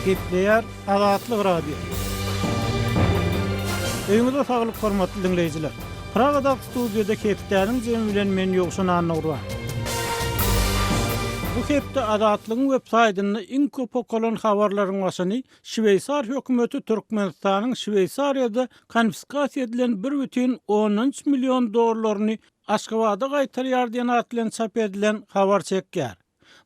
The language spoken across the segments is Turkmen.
Gepleýär Azatlyk Radiosy. Öýüňize saglyk hormatly diňleýjiler. Pragadaky studiýada hepdäniň jemi bilen men Ýowşan Annagurban. Bu hepde Azatlygyň web saýtynda iň köp okalan habarlaryň başyny Şweýsar hökümeti Türkmenistanyň Şweýsariýada konfiskasiýa edilen bir bütin ondan üç million dollaryny Aşgabada gaýtarýar diýen at bilen çap edilen habar çekýär.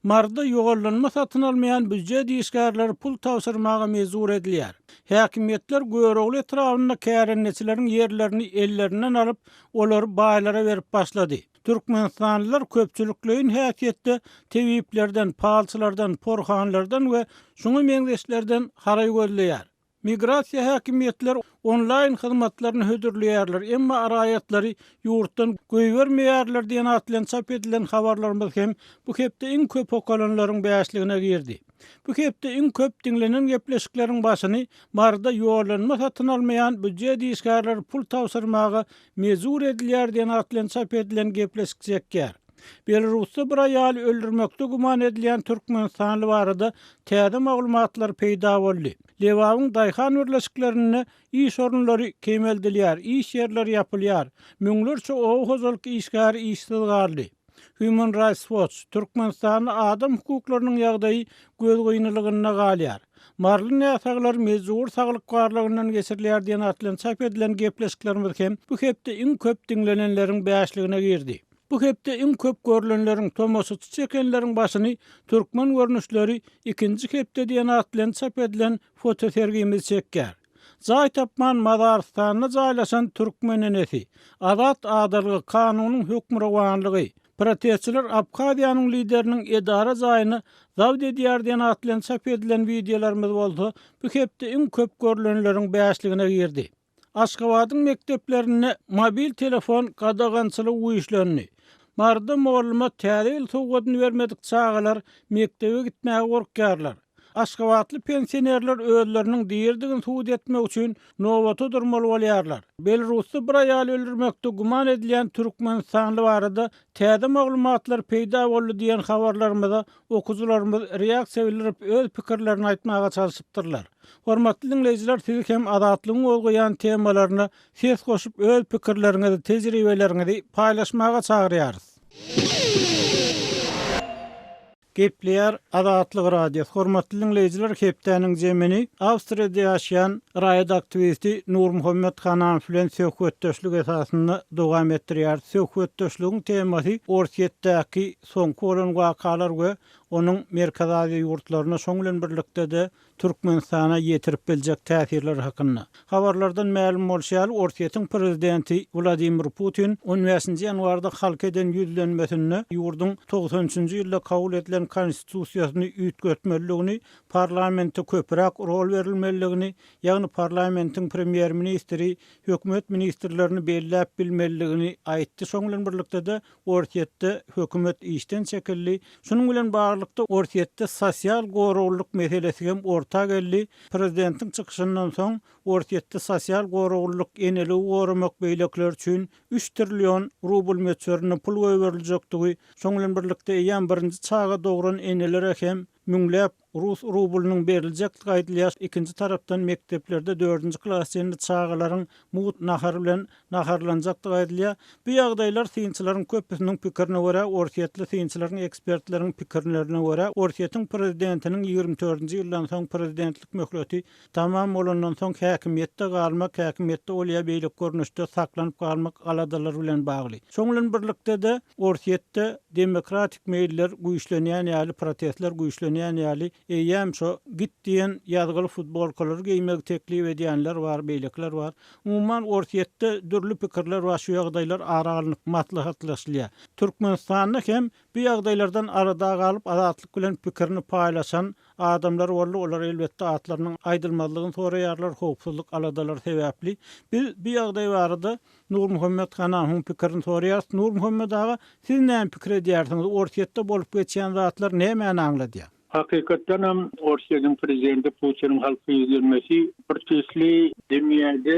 Maryda ýollanma satyn almaýan býujet işgärleri pul tabşyrmaga mejbur edilýär. Häkimiýetler Görogly etrabynda kärendeçileriň ýerlerini ellerinden alyp, olary baýlara berip başlady. Türkmenistanlylar köpçülikleýin häsiýetde tebiplerden, palçylardan, porhanlardan we şuňa meňzeşlerden haraý gözleýär. Migrasiýa häkimiýetleri onlaýn hyzmatlaryny hödürleýärler, emma raýatlary ýurtdan goýbermeýärler diýen at bilen çap edilen habarlarymyz hem bu hepde iň köp okalanlaryň bäşligine girdi. Bu hepde iň köp diňlenen gepleşikleriň başyny Maryda ýollanma satyn almaýan býujet işgärleri pul tabşyrmaga mejbur edilýär diýen at bilen çap edilen gepleşik çekýär. Belarusda bir aýaly öldürmekde güman edilýän türkmenistanly barada täze maglumatlar peýda boldy. Lebabyň daýhan birleşiklerinde iş orunlary kemeldilýär, iş ýerleri ýapylýar. Müňlerçe oba hojalyk işgäri işsiz galdy. Human Rights Watch, Türkmenistanda adam hukuklarynyň ýagdaýy gözgynylygynda galýar. Maryly näsaglar mejbury saglyk barlagyndan geçirilýär diýen at bilen çap edilen gepleşiklerimiz hem bu hepde iň köp diňlenenleriň bäşligine girdi. Bu hepde iň köp görlenleriň, tomaşaçy çekenleriň başyny Türkmen görnüşleri ikinji hepde diýen at bilen çap edilen fotosergimiz çekýär. Jaý tapman mazarystanda jaýlaşan türkmen enesi, Azat adalga, kanunyň hökmürowanlygy, Protestçiler Abhaziýanyň lideriniň edara jaýyny zabt edýär diýen at bilen çap edilen wideolarymyz bolsa bu hepde iň köp görlenleriň bäşligine girdi. Aşgabadyň mekdeplerinde mobil telefon gadagançylygy güýçlendi. Maryda molluma Täze ýyl sowgadyny bermedik çagalar mekdebe gitmäge gorkýarlar. Aşgabatly pensionerler özleriniň diridigini subut etmek üçin nobata durmaly bolýarlar. Belarusda bir aýaly öldürmekde güman edilýän türkmenistanly barada täze maglumatlar peýda boldy diýen habarlarymyza okyjylarymyz reaksiýa bildirip öz pikirlerini aýtmaga çalşypdyrlar. Hormatly diňleýjiler siz hem Azatlygyň gozgaýan temalaryna ses goşup öz pikirleriňizi, tejribeleriňizi paýlaşmaga çagyrýarys. Gepleýär Azatlyk Radiosy. Hormatly diňleýjiler hepdäniň jemini Awstriýada ýaşaýan raýat aktiwisti Nurmuhammet Hananow bilen söhbetdeşlik esasynda dowam etdirýäris. Söhbetdeşligiň temasy Orsýetdäki soňky bolan wakalar we onuň Merkezi Aziýa ýurtlaryna şoň bilen birlikde-de Türkmenistana ýetirip biljek täsirleri hakynda. Habarlardan mälim bolşy ýaly, Orsýetiň prezidenti Wladimir Putin on bäşinji ýanwarda halka eden ýüzlenmesinde ýurduň 93 üçünji ýylda kabul edilen Konstitusiýasyny üýtgetmelidigini, parlamente köpräk rol berilmelidigini, ýagny parlamentiň premýer-ministri, hökümet ministrlerini belläp bilmelidigini aýtdy. Şonuň bilen birlikde-de, Orsýetde hökümet işden çekildi. Şunuň bilen baglylykda, Orsýetde sosial goraglylyk meselesi hem orta geldi. Prezidentiň çykyşyndan soň, Orsýetde sosial goraglylyk, eneligi goramak beýlekiler üçin üç trillion rubl möçberinde pul goýberiljekdigi, şonuň bilen birlikde eýýäm birinji çaga dogran enelere hem müňläp rus rublynyň beriljekdigi aýdylýar, ikinji tarapdan mekdeplerde dördünji klasa çenli çagalaryň mugt nahar bilen naharlanjakdygy aýdylýar. Bu ýagdaýlar synçylaryň köpüsiniň pikirine görä, orsýetli synçylaryň, ekspertleriň pikirlerine görä, Orsýetiň prezidentiniň 24-nji ýyldan soň prezidentlik möhleti tamam bolandan soň häkimiýetde galmak, häkimiýetde ol ýa beýleki görnüşde saklanyp galmak aladalary bilen bagly. Şoň bilen birlikde-de, Orsýetde demokratik meýiller güýçlenýän ýaly, protestler güýçlenýän ýaly, eýýäm şo git diýen ýazgyly futbolkalary geýmegi teklip edýänler bar, beýlekiler bar. Umuman, Orsýetde dürli pikirler bar, şu ýagdaýlar ara alnyp maslahatlaşylýar. Türkmenistanda hem bu ýagdaýlardan arada galyp, Azatlyk bilen pikirini paýlaşan adamlar boldy, olar elbetde atlarynyň aýdylmazlygyny soraýarlar, howpsuzlyk aladalary sebäpli. Biz bu ýagdaý barada Nurmuhammet Hanawyň pikirini soraýarys. Nurmuhammet aga, siz näme pikir edýärsiňiz, Orsýetde bolup geçýän zatlar nämäni aňladýar? Hakykatdanam Orsýetiň prezidenti Putiniň halka ýüzlenmesi bir tüýsli dünýäde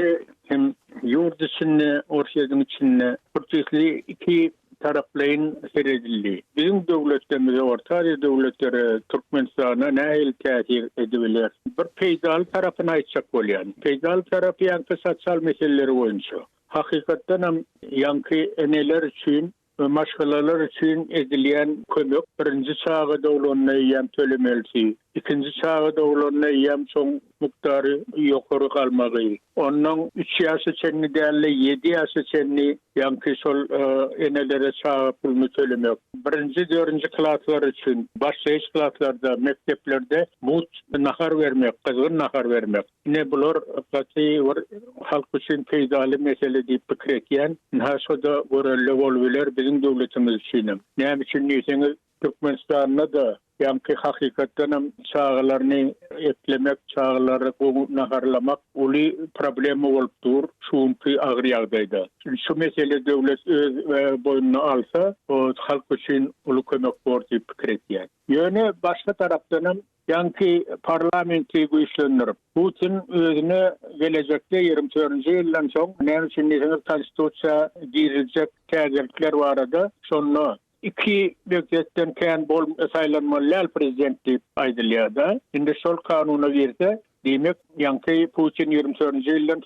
hem ýurt içinde, Orsýetiň içinde bir tüýsli iki. taraplaýyn seredildi. Biziň döwletlerimize, Orta Aziýa döwletleri, Türkmenistana nähili täsir edibiler? Bir peýdaly tarapyny aýtjak bolýan. Peýdaly tarapy ýaňky sosial meseleleri boýunça. Hakykatdanam ýaňky eneler üçin we maşgalalar üçin edilýän kömek birinji çaga doglanda eýýäm tölemelisi, ikinji çaga doglanda eýýäm şoň mukdary ýokary galmagy, onnoň üç ýaşa çenli däl-de ýedi ýaşa çenli ýaňky şol enelere çaga puluny tölemek, birinji, dördünji klaslar üçin başlaýyş klaslarda, mekdeplerde mugt nahar bermek, gyzgyn nahar bermek. Ine bular gaty bir halk üçin peýdaly mesele diýip pikir etýän. Ynha şo-da görelde bolubiler biziň döwletimiz üçinem. Näme üçin diýseňiz, Türkmenistanda-da ýaňky hakykatdanam çagalaryny eklemek, çagalary gowy naharlamak uly problema bolup dur şu günki agyr ýagdaýda. Şu mesele döwlet öz boýnuna alsa, o halk üçin uly kömek bor diýip pikir etýän. Ýöne başga tarapdanam Ýaňky parlamenti güýçlendirip, Putin özüne gelejekde 24-nji ýyldan soň, näme üçin diýseňiz konstitusiýa giriziljek täzelikler barada şonda iki möhletden kän bol saýlanmaly däl prezident diýip aýdylýar-da. Indi şol kanuna girse, diýmek, ýaňky Putin 24-nji ýyldan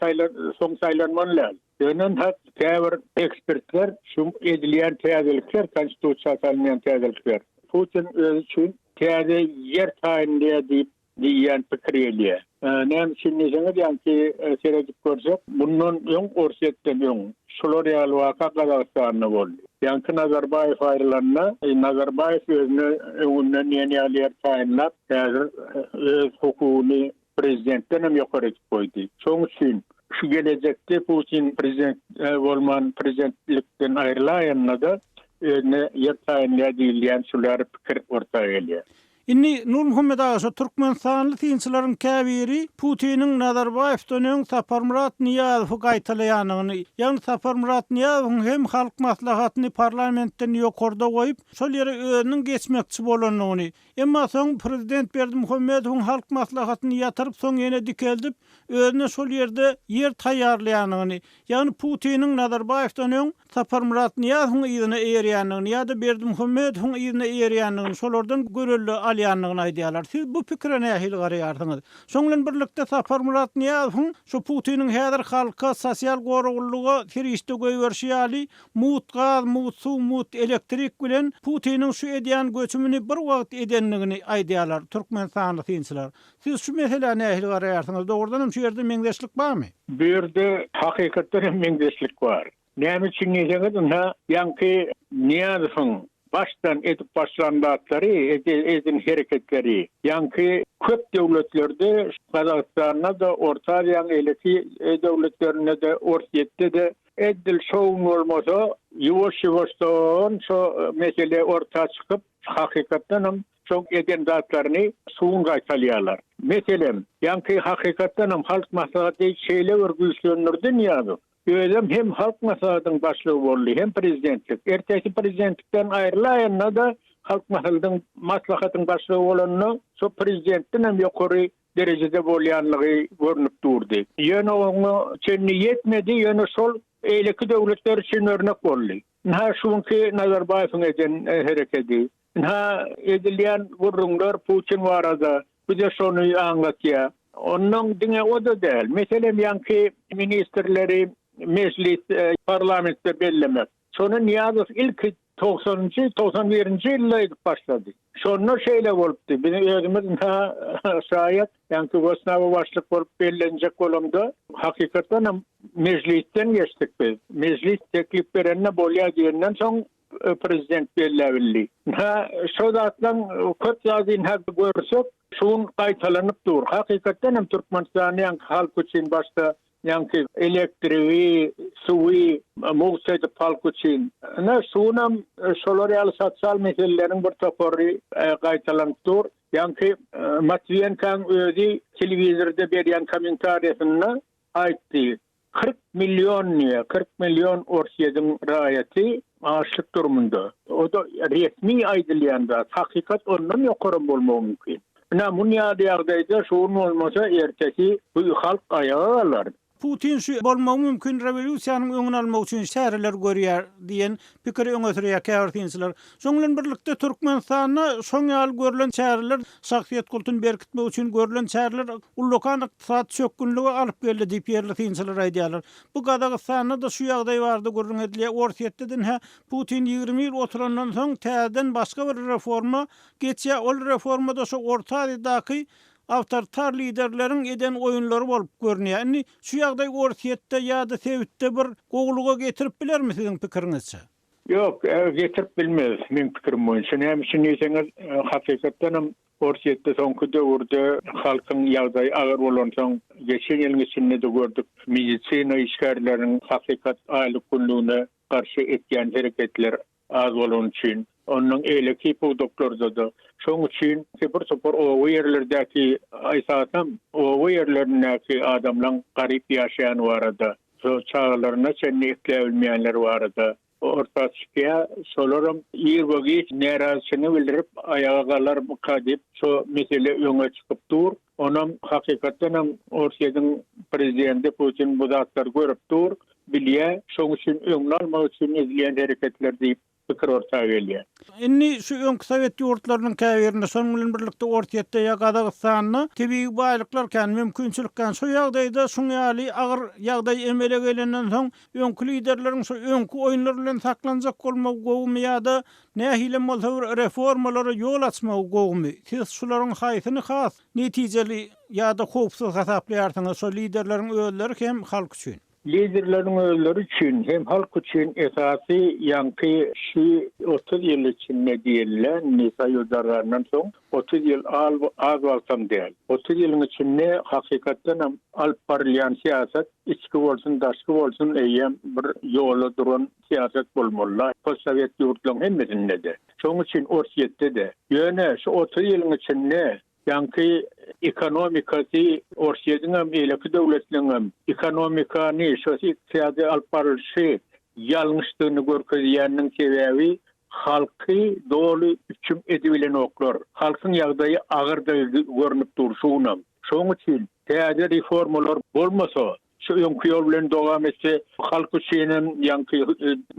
soň saýlanmaly däl. Ýöne hak käbir ekspertler şu edilýän täzelikler, konstitusiýa salynýan täzelikler Putin özi üçin täze ýer taýynlaýar diýip diýýän pikir gelýär. Näme üçin diýseňiz, ýaňky seredip görsek, mundan öň Orsýetden öň şular ýaly waka Gazagystanda boldy. Ýaňky Nazarbaýew aýrylanda, Nazarbaýew özüne öňünden diýen ýaly ýer taýynlap, häzir öz hukugyny prezidentden hem ýokary edip goýdy. Şonuň üçin şu gelejekde Putin prezident bolman prezidentlikden aýrylaýanda-da özüne ýer taýynlaýar diýilýän şular pikir orta gelýär. Indi Nurmuhammet aga şu türkmenistanly synçylaryň käbiri Putiniň Nazarbaýewden öň Saparmyrat Nyýazowy gaýtalaýanyny, ýagny Saparmyrat Nyýazowyň hem Halk Maslahatyny parlamentden ýokarda goýup, şol ýere özüniň geçmekçi bolanyny, Emma soň prezident Berdimuhamedowyň Halk Maslahatyny ýatyryp, soň ýene dikeldip, özüne şol ýerde ýer taýýarlaýandygyny, ýagny Putiniň Nazarbaýewden öň Saparmyrat Nyýazowyň yzyna eýerýändigini ýa-da Berdimuhamedowyň yzyna eýerýändigini, şolardan görelde alýandygyny aýdýarlar. Siz bu pikire nähili garaýarsyňyz? Şoň bilen birlikde Saparmyrat Nyýazowyň şu Putiniň häzir halka sosial goraglylyga serişde goýberişi ýaly Mugt gaz, mugt suw, mugt elektrik bilen Putiniň şu edýän göçümini bir wagt edendigini aýdýarlar türkmenistanly synçylar. Siz şu meselä nähili garaýarsyňyz? Dogrudan hem şu ýerde meňzeşlik barmy? Bu ýerde hakykatdan hem meňzeşlik bar. Näme üçin diýseňiz, ynha, ýaňky Nyýazowyň başdan edip başlan zatlary, eden hereketleri, ýaňky köp döwletlerde, Gazagystanda-da, Orta Aziýanyň eýleki döwletlerinde-de, Orsýetde-de Edil şo gün bolmasa, ýuwaş-ýuwaşdan şo mesele orta çykyp, hakykatdanam şoň eden zatlaryny şu gün gaýtalýarlar. Meselem, ýaňky hakykatdanam Halk Maslahaty şeýle bir güýçlendirdi Nyýazow. Özem hem Halk Maslahatynyň başlygy boldy, hem prezidentlik. Ertesi prezidentlikden aýrylaýanda-da Halk Maslahatyň başlygy bolanda şo prezidentdenem ýokary derejede bolýanlygy görnüp durdy. Ýöne oňa çenli ýetmedi, ýöne şol eýleki döwletler üçin örnek boldy. Ynha şu günki Nazarbaýewiň eden herekedi. Ynha edilýän gürrüňler Putin barada, bu-da şony aňlatýar. Onnoň diňe o-da däl. Meselem ýaňky ministrleri mejlis, parlamentde bellemek. Şony Nyýazow ilki togsanynjy, 91-nji ýylda edip başlady. Şonda şeýle bolupdy. Biz özümiz ynha şaýat, ýaňky Gosnaba başlyk bolup bellenjek bolamda, hakykatdan hem mejlisden geçdik biz. Mejlis teklip berende bolýar diýenden soň prezident belläbildi. Ynha şo zatlaň köp zady ynha görsek, şu gün gaýtalanyp dur. Hakykatdan hem Türkmenistanda ýaňky halk üçin başda Ýaňky elektrigi, suwy mugt edip halk üçin. Ine, şu günem şolar ýaly sosial meseleleriň bir topary gaýtalanyp dur. Ýaňky Matwiýenkaň özi telewizorda berýän kommentariýasynda aýtdy, 40 million diýýär, 40 million Orsýetiň raýaty açlyk durumynda. O-da resmi aýdylýan zat, hakykat ondan ýokaram bolmagy mümkin. Ine, muny ýaly ýagdaýda şu gün bolmasa ertesi bu halk aýaga galar. Putin şu bolmagy mümkin rewolýusiýanyň öňüni almak üçin çäreler görýär diýen pikiri öňe sürýär käbir synçylar. Şonuň bilen birlikde Türkmenistanda şoň ýaly görlen çäreler şahsyýet kultuny berkitmek üçin görlen çäreler ullakan ykdysady çökgünlige alyp geldi diýip ýerli synçylar aýdýarlar. Bu Gazagystanda-da şu ýagdaý barada gürrüň edilýär. Orsýetde-de ine Putin 20 ýyl oturandan soň täzeden başga bir reforma geçýär. Ol reforma-da şo Orta Aziýadaky awtoritar liderleriň eden oýunlary bolup görünýär. Indi şu ýagdaý Orsýetde ýa-da sebitde bir gowulyga getirip bilermi siziň pikiriňizçe? Ýok, getirip bilmez, meň pikirim boýunça. Näme üçin diýseňiz, hakykatdanam Orsýetde soňky döwürde halkyň ýagdaýy agyr bolansoň, geçen ýylyň içinde-de gördük, medisina işgärleriniň hakykat aýlyk-günlügine garşy etýän hereketler az bolany üçin, ondan eýleki pudaklarda-da. Şoň üçin bir topar oba ýerlerdäki, esasan, oba ýerlerindäki adamlaň garyp ýaşaýany barada, şo çagalaryna çenli ekläbilmeýänleri barada orta çykýar. Şolaram ir we giç närazyçylygyny bildirip, aýaga galarmyka diýip, şo mesele öňe çykyp dur. Onam hakykatdanam Orsýetiň prezidenti Putin bu zatlary görüp dur, bilýär, şoň üçin öňüni almak üçin edilýän hereketler diýip pikir orta gelýär. Indi şu öňki sowet ýurtlarynyň käbirinde, şonuň bilen birlikde Orsýetde ýa Gazagystanda tebigy baýlyklar kän, mümkinçilik kän. Şu ýagdaýda şuň ýaly agyr ýagdaý emele gelenden soň öňki liderleriň şu öňki oýunlar bilen saklanjak bolmagy gowumy ýa-da Nähilem bolsa bir reformalara ýol açmagy gowumy? Siz şularyň haýsyny has netijeli ýa-da howpsuz hasaplaýarsyňyz, şo liderleriň özleri hem halk üçin? Liderleriň özleri üçin hem halk üçin esasy ýaňky şu 30 ýyl içinde diýilýän indi Soýuz dargandan soň 30 ýyl az wagtam däl. 30 ýylyň içinde hakykatdanam alyp barylýan syýasat içki bolsun daşky bolsun eýýäm bir ýola duran syýasat bolmaly-la, postsowet ýurtlaryň hemmesinde-de. Şonuň üçin Orsýetde-de. Ýöne şu 30 ýylyň içinde ýaňky ekonomikasy Orsýetiňem, beýleki döwletleriňem ekonomikany, şo ykdysady alyp barylyşy ýalňyşdygyny görkezýäniniň sebäbi halky doly üpjün edibilenoklar. Halkyň ýagdaýy agyrdygy görnüp dur şu günem. Şonuň üçin täze reformalar bolmasa, Şu öňki ýol bilen dowam etse, halk üçin hem, ýaňky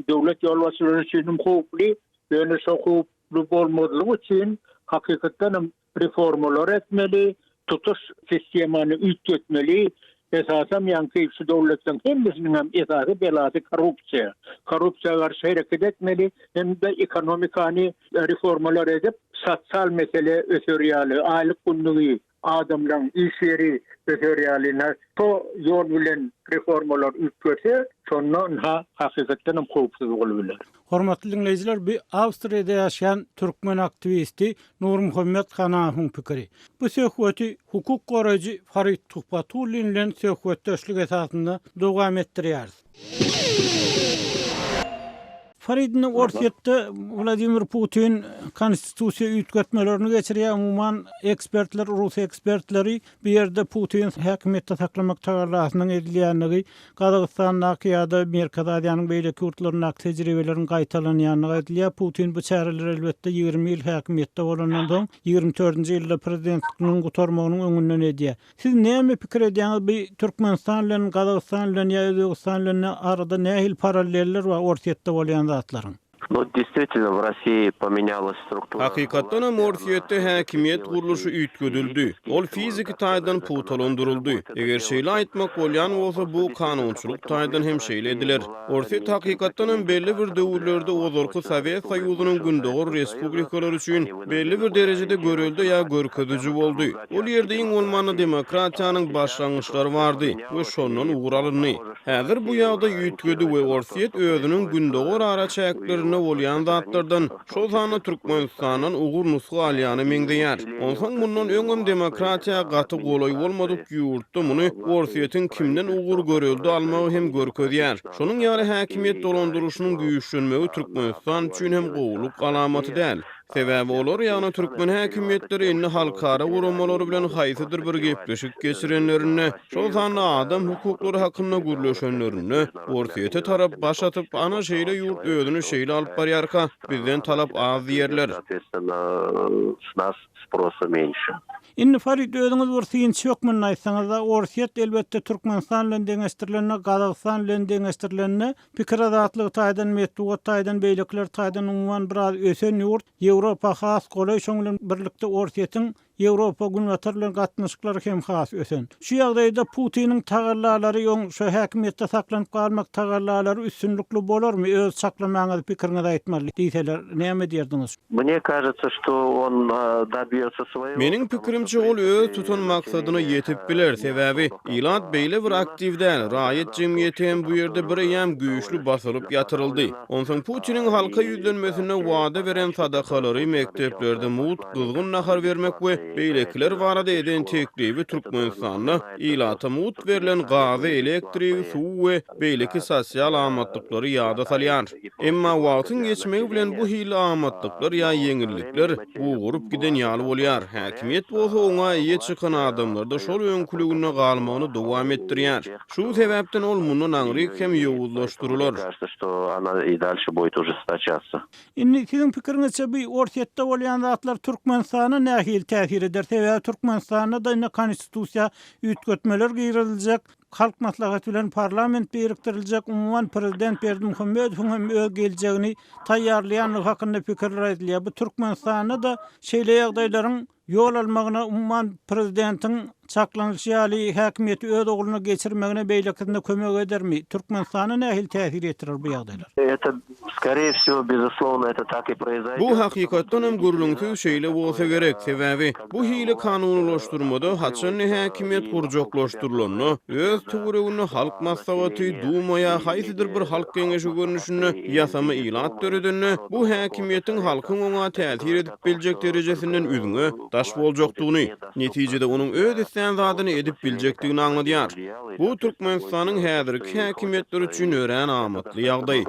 döwlet ýolbaşçylary üçin hem howply. Ýöne şo howply bolmazlygy üçin hakykatdan hem reformalar etmeli, tutuş sistemany üýtgetmeli. Esasam ýaňky şu döwletleriň hemmesiniň hem esasy belasy korrupsiýa. Korrupsiýa garşy hereket etmeli hem-de ekonomikany reformalar edip, sosial mesele öser ýaly, aýlyk-günlügi adamlaryň iş ýeri öser ýaly ynha şo ýol bilen reformalar üýtgese, şonda ynha hakykatdan hem howpsuz bolup biler. Hormatly diňleýjiler bu Awstriýada ýaşaýan türkmen aktiwisti Nurmuhammet Hanahowyň pikiri. Bu söhbeti hukuk goraýjy Farid Tuhbatullin bilen söhbetdeşlik esasynda dowam etdirýäris. Farid indi Orsýetde Wladimir Putin konstitusiýa üýtgetmelerini geçirýär. Umuman ekspertler, rus ekspertleri bu ýerde Putini häkimiýetde saklamak tagallasynyň edilýändigi, Gazagystandaky ýa-da Merkezi Aziýanyň beýleki ýurtlaryndaky tejribeleriň gaýtalanýandygy aýdylýar. Putin bu çäreleri elbetde 20 ýyl häkimiýetde bolandan soň, 24-nji ýylda prezidentliginiň gutarmagynyň öňünden edýär. Siz näme pikir edýäňiz bi Türkmenistan bilen Gazagystan bilen ýa Özbegistan bilen arada nähili paralleller bar Orsýetde bolýan zatlaryň? Hakykatdanam Orsýetde häkimiýet gurluşy üýtgedildi. Ol fiziki taýdan pugtalandyryldy. Eger şeýle aýtmak bolýan bolsa, bu kanunçylyk taýdan hem şeýle ediler. Orsýet hakykatdanam belli bir döwürlerde ozalky Sowet Soýuzynyň gündogar respublikalary üçin belli bir derejede görelde ýa görkeziji boldy. Ol ýerde iň bolmanda demokratiýanyň başlangyçlary bardy we şondan ugur alyndy. Häzir bu ýagdaý üýtgedi we Orsýet özüniň gündogar araçäklerinde bolýan zatlardan, şol sanda Türkmenistandan ugur-nusga alýana meňzeýär. Onsoň mundan öňem demokratiýa gaty golaý bolmadyk ýurtda muny Orsýetiň kimden ugur-görelde almagy hem görkezýär. Şonuň ýaly häkimiýet dolandyryşynyň güýçlenmegi Türkmenistan üçin hem gowulyk alamaty däl. Sebäbi olar, ýagny türkmen häkimiýetleri indi halkara guramalary bilen haýsydyr bir gepleşik geçirenlerinde, şol sanda adam hukuklary hakynda gürleşenlerinde, Orsýete tarap baş atyp, ana şeýle ýurt özüni şeýle alyp barýarka, bizden talap az diýerler. Indi Farid özüňiz bir synçy hökmünde aýtsaňyzda, Orsýet elbetde Türkmenistan bilen deňeşdirilende, Gazagystan bilen deňeşdirilende pikir azatlygy taýdan, metbugat taýdan, beýlekiler taýdan umuman biraz ösen ýurt, Ýewropa has golaý, şoň bilen birlikde Orsýetiň Ýewropa, Günbatar bilen gatnaşyklary hem has ösen. Şu ýagdaýda Putiniň tagallalary oň şu häkimiýetde saklanyp galmak tagallalary üstünlikli bolarmy, öz çaklamaňyzy, pikiriňizi aýtmaly diýseler, näme diýerdiňiz? Mne kažется, что on dobýется svoýego. Meniň pikirimçe, ol öz tutan maksadyna ýetip biler, sebäbi ilat beýle bir aktiw däl, raýat jemgyýeti hem bu ýerde bireýýäm güýçli basylyp ýatyryldy. Onsoň Putiniň halka ýüzlenmesinde wada beren sadakalary, mekdeplerde mugt gyzgyn nahar bermek we beýlekiler barada eden teklibi Türkmenistanda ilata mugt berlen gazy, elektrigi, suwy we beýleki sosial amatlyklary ýada salýar. Emma wagtyň geçmegi bilen bu hili amatlyklar ýa ýeňillikler gugaryp giden ýaly bolýar, häkimiýet bolsa oňa eýe çykan adamlarda şol öňküliginde galmagyny dowam etdirýär. Şu sebäpden ol mundan aňryk hem ýowuzlaşdyrylar. Indi siziň pikiriňizçe bu Orsýetde bolýan zatlar Türkmenistana nähili täsir eder? Sebäbi Türkmenistanda-da indi konstitusiýa üýtgetmeler giriziljek, Halk Maslahaty bilen parlament birikdiriljek, umuman prezident Berdimuhamedowyň hem öz geljegini taýýarlaýanlygy hakynda pikirler aýdylýar. Bu Türkmenistanda-da şeýle ýagdaýlaryň ýol almagyna, umuman, prezidentiň çaklanylyşy ýaly, häkimiýeti öz ogluna geçirmegine beýlekisine kömek edermi? Türkmenistana nähili täsir ýetirer bu ýagdaýlar? Eto, skoree wsego, bezuslovno, eto tak i proizojdet. Bu hakykatdan hem gürrüňsiz şeýle bolsa gerek, sebäbi bu hili kanunylaşdyrmada haçan-da häkimiýet gurjaklaşdyrylanda, öz töwereginde Halk Maslahaty, Duma ýa haýsydyr bir halk geňeşi görnüşinde ýasama ilat döredende, bu häkimiýetiň halkyň oňa täsir edip biljek derejesinden üzňe, daş boljakdygyny, netijede onuň öz islän zadyny edip biljekdigini aňladýar. Bu Türkmenistanyň häzirki häkimiýetleri üçin örän amatly ýagdaý.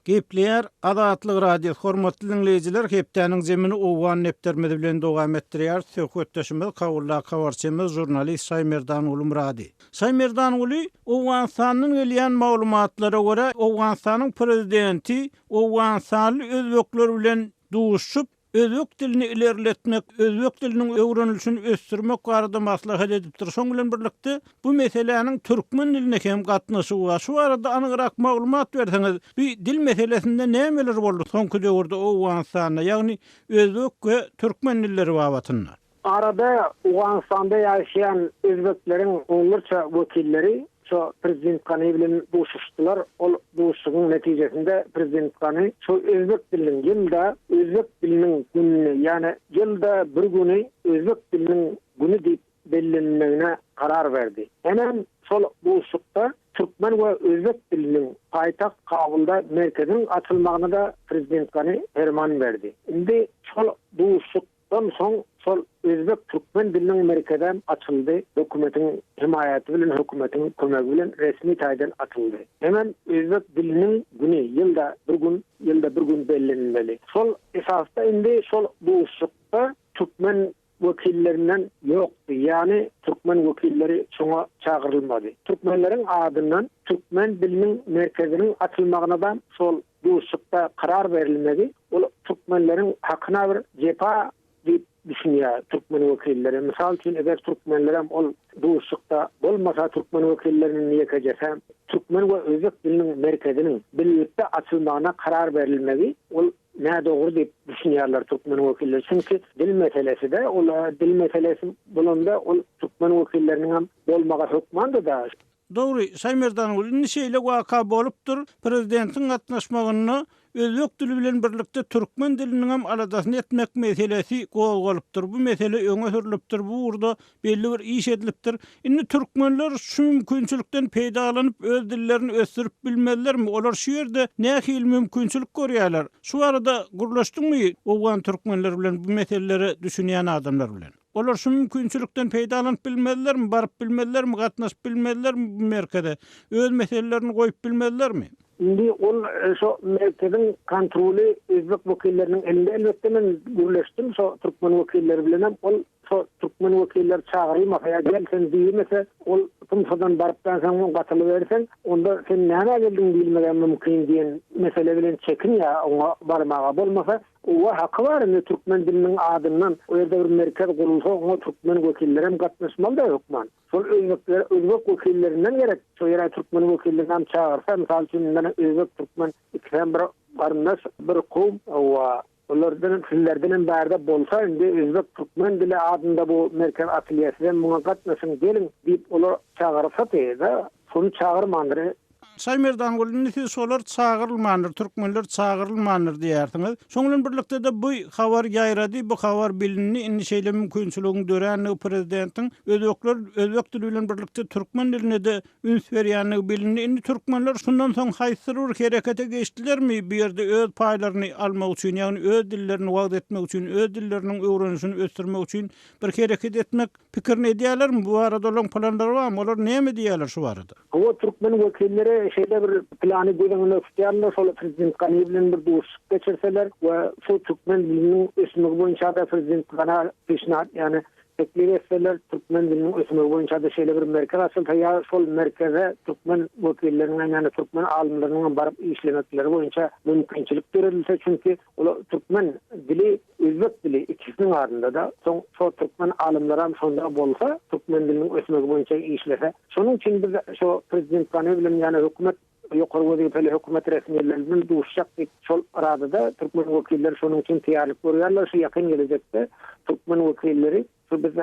Gepleýär Azatlyk Radiosy Hormatly diňleýjiler hepdäniň zemini Owgan depderimiz bilen dowam etdirýäris. Söhbetdeşimiz Kabuldaky habarçymyz žurnalist Şaýmerdanguly Myrady. Şaýmerdanguly, Owganystandan gelýän maglumatlara görä, Owganystanyň prezidenti owganystanly özbekler bilen duşuşyp, özbek dilini ilerletmek, özbek diliniň öwrenilişini ösdürmek barada maslahat edipdir. Şoň bilen birlikde, bu meseläniň türkmen diline hem gatnaşygy bar. Şu barada anygrak maglumat berseňiz, bu dil meselesinde nämeler boldy soňky döwürde Owganystanda, ýagny özbek we türkmen dilleri babatynda? Arada Owganystanda ýaşaýan özbekleriň onlarça wekilleri şo prezident Gani bilen duşuşdylar. Ol duşuşygyň netijesinde prezident Gani şo özbek diliniň ýylda özbek diliniň gününi, ýagny ýylda bir güni özbek diliniň güni diýip bellenilmegine karar berdi. Hemem şol duşuşykda türkmen we özbek diliniň paýtagt Kabulda merkeziniň açylmagyna-da prezident Gani perman berdi. Indi şol duşuşyk Ondan soň şol özbek-türkmen diliniň merkezem açyldy, hökümetiň hemaýaty bilen, hökümetiň kömegi bilen resmi taýdan açyldy. Hemem özbek diliniň güni ýylda bir gün, ýylda bir gün bellenilmeli. Şol esasda indi şol duşuşykda türkmen wekillerinden ýokdy, ýagny türkmen wekilleri şoňa çagyrylmady. Türkmenleriň adyndan türkmen diliniň merkeziniň açylmagyna-da şol duşuşykda karar berilmegi ol türkmenleriň hakyna bir jepa diýip düşünýär türkmen wekilleri. Mysal üçin eger türkmenlerem ol duşuşykda bolmasa türkmen wekilleriniň ýekejesem türkmen we özbek diliniň merkeziniň birlikde açylmagyna karar berilmegi ol nädogry diýip düşünýärler türkmen wekilleri. Çünki dil meselesi-de ol dil meselesi bolanda ol türkmen wekilleriniňem bolmagy hökmandy-da. Dogry, Şaýmerdanguly, indi şeýle waka bolupdyr, prezidentiň gatnaşmagynda özbek dili bilen birlikde türkmen diliniňem aladasyny etmek meselesi gozgalypdyr, bu mesele öňe sürlüpdir, bu ugurda belli bir iş edilipdir. Indi türkmenler şu mümkinçilikden peýdalanyp öz dillerini ösdürip bilmezlermi? Olar şu ýerde nähili mümkinçilik görýärler? Şu barada gürleşdiňmi owgan türkmenleri bilen, bu meselelere düşünýän adamlar bilen? Olar şu mümkinçilikden peýdalanyp bilmezlermi, baryp bilmezlermi, gatnaşyp bilmezlermi bu merkeze, öz meselelerini goýup bilmezlermi? Indi ol şo merkeziň kontroly özbek wekilleriniň elinde. Elbetde men gürleşdim şo türkmen wekilleri bilenem. Ol. şo türkmen wekilleri çagyrylmasa ýa gel sen diýilmese, ol tymsadan baryp soň gatylyberseň, onda sen nämä geldiň diýilmegem mümkin diýen mesele bilen çekinýär oňa barmaga. Bolmasa, owa haky bar indi türkmen diliniň adyndan o ýerde bir merkez gurulsa oňa türkmen wekillerem gatnaşmaly-da hökman. Şol özbekler özbek wekillerinden gerek şo ýere türkmen wekillerini çagyrsa, mysal üçin indi özbek türkmen ikisem bir garyndaş bir kowum owa Olardan sizlerdenem bärde bolsa indi özbek türkmen dili adynda bu merkez açylýar sizem muňa gatnaşyň geliň diýip olar çagyrsady-da şony çagyrmandyr. Şaýmerdanguly indi siz şolar çagyrylmandyr türkmenler çagyrylmandyr diýýärsiňiz. Şoň bilen birlikde-de bu habar ýaýrady bu habar bilindi indi şeýle mümkinçiligiň döränligi prezidentiň özbekler özbek dili bilen birlikde türkmen diline-de üns berýändigi bilindi. Indi türkmenler şundan soň haýsydyr bir herekete geçdilermi bu ýerde öz paýlaryny almak üçin, ýagny öz dillerini wagyz etmek üçin, öz dilleriniň öwrenişini ösdürmek üçin bir hereket etmek pikirini edýärlermi? Bu barada olaryň planlary barmy? Olar näme diýýärler şu barada? Hawa, türkmen wekilleri şeýle bir plany göz öňünde tutýarlar, şol prezident Gani bilen bir duşuşyk geçirseler we şu türkmen diliniň ösmegi boýunça-da prezident Gana peşnahat, ýagny Teklip etseler, türkmen diliniň ösmegi boýunça-da şeýle bir merkez açylsa ýa şol merkeze türkmen wekilleriniň hem ýa-da türkmen alymlarynyň hem baryp işlemekleri boýunça mümkinçilik döredilse, çünki olar türkmen dili, özbek dili ikisiniň arasynda-da, soň şo türkmen alymlaram şonda bolsa, türkmen diliniň ösmegi boýunça işlese. Şonuň üçin biz şo prezident Gani bilen ýa-da hökümet Ýokary wezipeli hökümet resmileri bilen duşuşjak diýip, şol aradada türkmen wekilleri şonuň üçin taýýarlyk görýärler. Şu ýakyn gelejekde türkmen wekilleri şu biz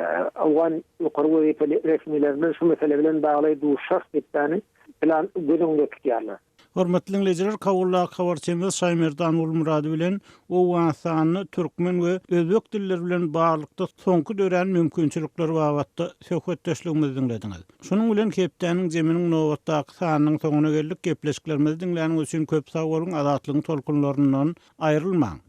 owgan ýokary wezipeli resmileri bilen şu mesele bilen bagly duşuşarys diýip ýagny plan göz öňünde tutýarlar. Hormatly diňleýjiler, Kabuldaky habarçymyz Şaýmerdan Gulmyrady bilen Owganystanda türkmen we özbek dilleri bilen baglylykda soňky dörän mümkinçilikler babatda söhbetdeşligimizi diňlediňiz. Şunuň bilen hepdäniň Zeminiň nobatdaky sanynyň soňuna geldik. Gepleşiklerimizi diňläniňiz üçin köp sag boluň, Azatlygyň tolkunlaryndan aýrylmaň!